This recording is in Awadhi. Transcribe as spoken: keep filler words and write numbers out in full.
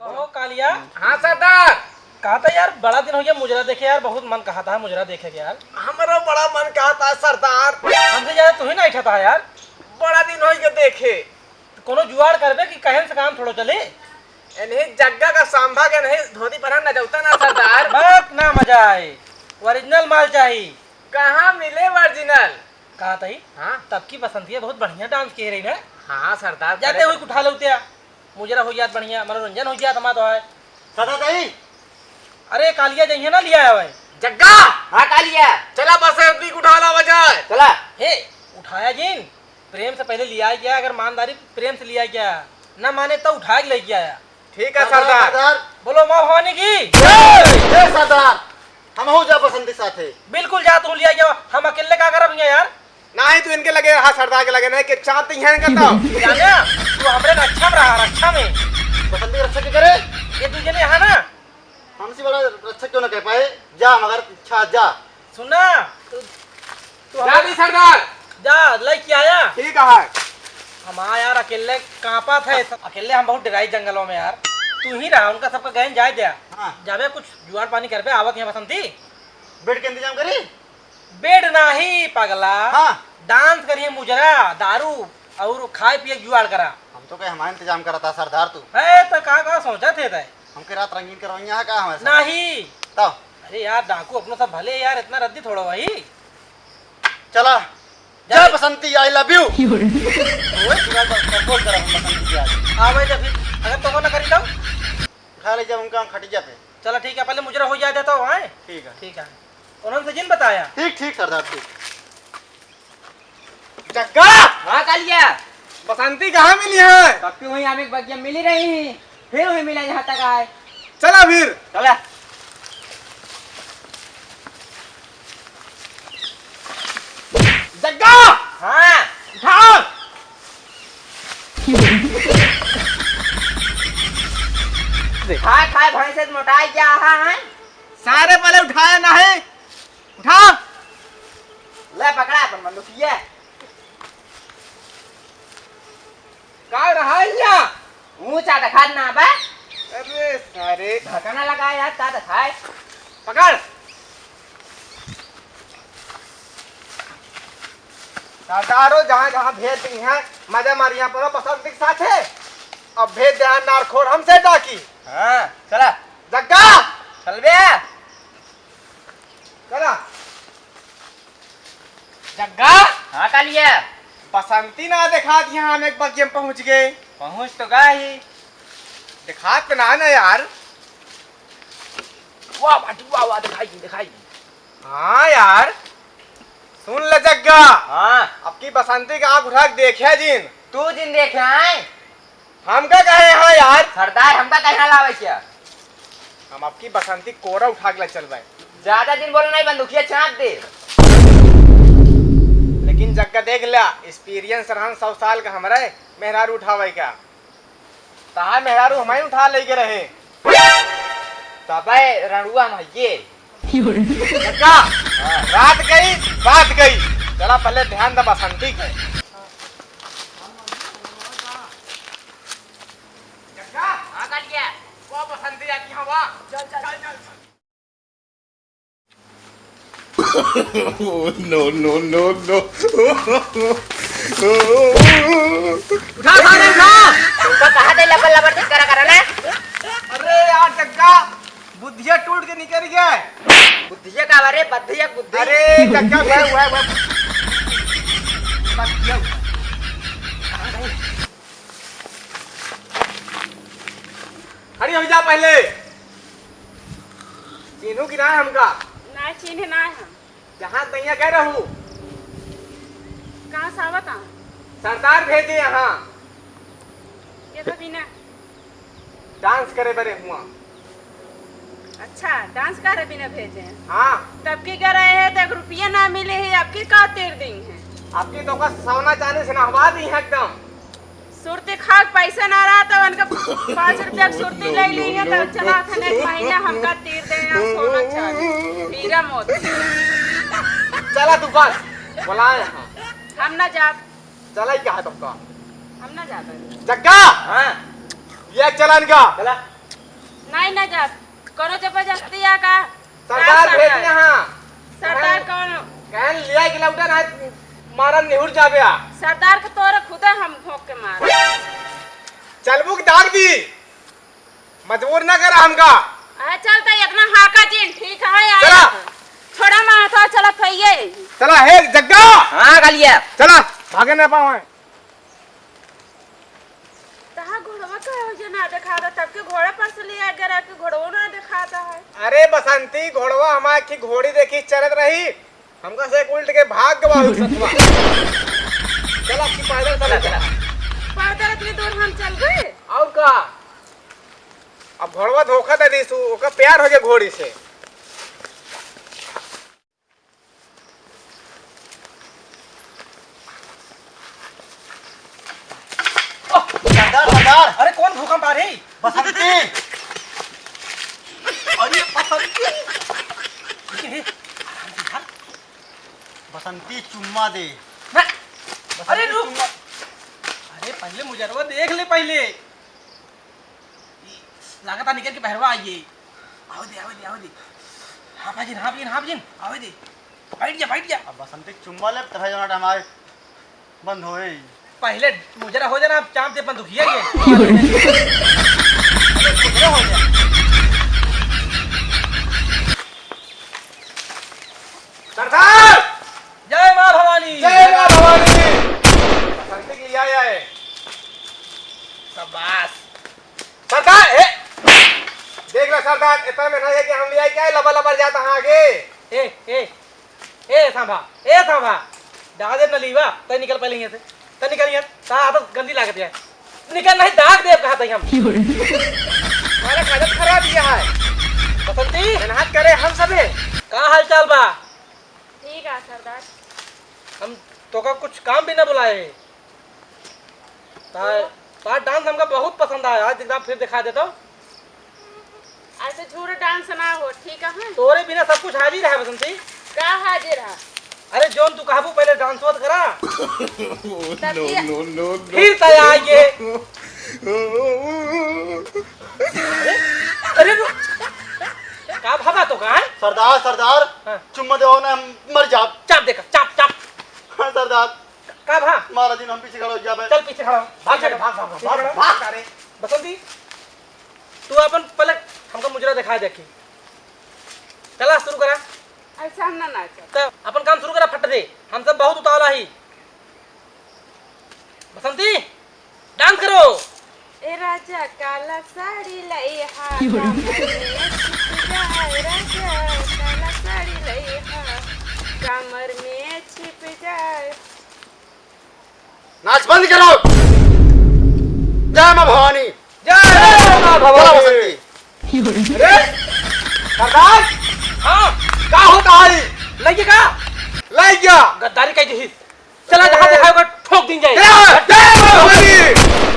कहो कालिया। हाँ सरदार। कहा था यार, बड़ा दिन हो गया मुजरा देखे यार, बहुत मन कहा था मुजरा देखे के यार। हमरो बड़ा मन कहा था सरदार। हमसे ज्यादा तू ही ना उठा था यार। बड़ा दिन हो गया देखे। तो कोनो जुगाड़ करबे कि कहन से काम थोड़ो चले। इन्हीं जग्गा का सांभा के नहीं धोती पहना नचौता ना सरदार। बात ना मजा आए, ओरिजिनल माल चाही। कहाँ मिले ओरिजिनल? कहा तई? हाँ। तब की बसंतिया बहुत बढ़िया डांस किहे रही ना। हाँ सरदार, जाते करे हुए तो। उठा लो त्या, मुजरा हो जात बढ़िया, मनोरंजन हो जात हमार तो है। सरदार तई। अरे कालिया जइहे ना लिया है। जग्गा। हाँ कालिया। चला बसंती को उठा ला बजाए। चला। हे, उठाया जिन, प्रेम से पहले लिया क्या, अगर ईमानदारी प्रेम से लिया क्या, ना माने तो उठा के लेके आया। ठीक है सरदार, सरदार। सरदार। बोलो माँ भवानी की जय। जय सरदार। हम हो जा बसंती साथे। बिल्कुल जा तू लिया गया, हम अकेले का करब हियाँ यार। नहीं तू इनके लगे रहा, सरदार के लगे नहीं कि चाँद तो यहाँ का तो। जाने, तू हमरे रक्षा में रहा, रक्षा में। बसंती रक्षा के करे? ये तू जने यहाँ ना। हमसे बड़ा रक्षा क्यों ना कह पाए? जा मगर इच्छा जा। सुना, तू, तू जा हमरे भी सरदार। जा, लइके आया। ठीक है। हम आ यार, अकेले कांपत है, अकेले हम बहुत डराई जंगलों में यार। तू ही रहा, उनका सबका गहन जाए द्या। हाँ। जाबे कुछ जुगाड़ पानी करबे, आवत यहाँ बसंती। बेड के इंतजाम करी? बेड नाही पगला। हाँ। डांस करिए मुजरा, दारू और खाए पिए के जुगाड़ करा। हम तो कहे हमारा इंतजाम करता सरदार तू। है तो का, का सोचा थे तय? हमके रात रंगीन करवाइया है का हमारे साथ? नहीं। तब? अरे यार, डाकू अपनों सब भले यार, इतना रद्दी थोड़ा वही। चला। जा। जय बसंती, I love you। ओए, पूरा बस कंट्रोल कर, हम बसंती के आगे। हाँ भाई, जब फिर अगर तो को ना करी तो? उठा ले जब उनका हम खटिया पे। चला ठीक है, पहले मुजरा हो जाए देता हूँ, हैं? ठीक है। ठीक है। उन्होंने से जिन बताया। ठीक, ठीक सरदार, ठीक। जग्गा! हाँ, कालिया। बसंती कहाँ मिली है? पक्की वहीं आमे के बगिया मिली रही। फिर वहीं मिला जहाँ तक आए। चला फिर। चला। जग्गा! हाँ। उठा। खाए खाए भैंस से मोटाई क्या है? सारे पहले उठाया नहीं। उठा। ले पकड़ा अपन बंदूकिया। का रहा है या? ऊंचा दिखात ना बा। अरे सारे। ढकना लगा यार, का दिखाए? पकड़। सरदारो जहाँ जहाँ भेज दी हैं, मजा मारिया पड़ो बसंती के साथे। अब भेज दे नारखोर हमसे डाकी। हाँ, चला। जग्गा। चल बे। चला। जग्गा। हाँ, कालिया। बसंती ना देखा दिया, हम एक बगिया में पहुँच गए। पहुँच तो गए ही। दिखात ना ना यार। वाह बाटी वाह, वाह, दिखाई, दिखाई। हाँ यार, सुन ले जग्गा। हाँ। अब की बसंती का आँख उठा के देखे जिन। तू जिन देखे आए? हमका कहे हाँ यार? सरदार, हमका कहे हाँ लावे क्या? हम अब की बसंती कोरा उठा के ले चलबे। ज्यादा दिन बोलो नहीं, बंदूकिया चाँप दे। लेकिन जग्गा देख ला, experience रहन सौ साल का हमरे मेहरारू उठावे का। तहार मेहरारू हमही उठा लेके रहे। तबे रणुआ में ये। काका, रात गई, बात गई। चला पहले ध्यान दे बसंती के। काका, हाँ, कालिया। वो बसंती आती हवा। चल, चल, चल, चल। Oh, no, no, no, no। उठा, उठा, उठा। तुमका कहा दे लबर लबर नहीं करा करा ना। अरे यार जग्गा, बुद्धिया टूट के निकल गया है। बुद्धिया का, अरे बद्धिया बुद्धि। अरे जग्गा, वह, वह, वह। बद्धिया। खड़ी हो जा पहले। चिन्हू कि ना हमका? ना चिन्हे ना हम। जहाँ तैया गए रहू। कहाँ से आवत आ? सरदार भेजे यहाँ। ये तो बिना। डांस करे बरे हुआ। अच्छा, डांस करे बिना भेजे हैं। हाँ। तब की करे है तो एक रुपया ना मिले है, अब की का तीर दी है? अब की तो का सोना चांदी से नहवा दी है एकदम। सुरती खाक पैसा ना रहा तो उनका पाँच रुपया के सुरती ले ली है, तो चला खने एक महीना हमका तीर दे, यहाँ सोना चांदी, हीरा मोती। चला तू बस। बोलाए हैं। हम ना जाब। चला ही कहा तुमका? हम ना जाब। जग्गा! हाँ। ये चला इनका। चला। नहीं ना जाब। करो जबरदस्ती आ का? सरदार का भेज सरदार? रहा। सरदार कौन? कहन लिया कि लौटा ना, मारा निहुर जाबे आ। सरदार के तोरे खुदे हम भोंक के मार। चलबू कि दाग दी? मजबूर ना करा हमका। अरे चल तो इतना हाका जिन, ठीक है यार। चला। छोड़ा माथा चलत है ये। चला हे जग्गा। हाँ, गलिया। चला, भागे ना पावे। तहा घोड़वा का हो जे ना दिखाता, तब के घोड़ा पर से लिया गया कि घोड़वा ना दिखाता है। अरे बसंती, घोड़वा हमार की घोड़ी देखी चरत रही, हमका से एक उल्ट के भाग गवा हुई सतवा। चला कि पैदल चला, चला। पैदल इतनी दूर हम चल गए। और का? अब घोड़वा धोखा दे दी सु, ओका प्यार हो गया घोड़ी से। सरदार, सरदार। अरे कौन भूकंप आ रही? बसंती। अरे बसंती। ये, आराम से यार। बसंती चुम्मा दे। मैं, बसंती अरे रुक। चुम्मा। अरे पहले मुजरवा देख ले पहले। लागता निकल के बहरवा आइए। आवे दे, आवे दे, आवे दे। हाँ भाई जी, हाँ भाई जी, हाँ भाई जी, आवे दे। बैठ जा, बैठ जा। अब बसंती चुम्मा ले, तब है जनाट हमारे बंद होए। पहले मुजरा हो जाना, अब चाप दे बंदूकिया ये। मुजरा हो जा। सरदार! जय माँ भवानी। जय माँ भवानी। बसंती की लिया आए। शाबाश। सरदार, ए, देख ला सरदार, इतना में ना है कि हम लिया क्या है, लबर लबर जाता है आगे। ए, ए, ए सांभा, ए सांभा, दादे न लीवा, तै निकल पहले यहाँ से, तै निकल यहाँ, ता आदत गंदी लागत है, निकल नहीं दाग देब कहा तै हम। क्यों रे? हमारा आदत खराब ये है। बसंती, मेहनत करे हम सबे। का हाल चाल बा? ठीक है सरदार। हम तोका कुछ काम भी ना बुलाए। ता, ता डांस हमका बहुत पसंद आया, आज एकदम फिर दिखा देता। ऐसे झूठ डांस ना हो, ठीक है? तोरे बिना सब कुछ हाजिर है बसंती। का हाजिर है? अरे जोन तू कहबू पहले डांस होत करा। तब ये नो, नो, नो। फिर तय आइए। अरे रुक। का भागा तो का है? सरदार, सरदार, हाँ। चुम्मा देवा ना, हम मर जाब। चाप देखा, चाप, चाप। हाँ, सरदार। का भा? महाराज जी, हम पीछे खड़ा हो जाबे। चल पीछे खड़ा हो। भाग, पीछे भाग, खड़ा। भाग, भाग, पीछे भाग, खड़ा। भाग, अरे। बसंती, तू अपन पलक हमका मुजरा दिखा दे के। चला, शुरू करा। ऐसा हम ना नाचब। तो अपन काम शुरू करा, फट दे। हम सब बहुत उतावला ही। बसंती, डांस करो। ए राजा काला साड़ी लइहा, कमर में छिप जाए, राजा काला साड़ी लइहा, कमर में छिप जाए। नाच बंद करो। जय माँ भवानी। जय माँ भवानी। बोला बसंती। अरे, सरदार। हाँ। का होता है? लइके का? लइके का? गद्दारी कह दी। चला, जहाँ दिखाए ओकर ठोक दीन जाए। जय, जय माँ भवानी।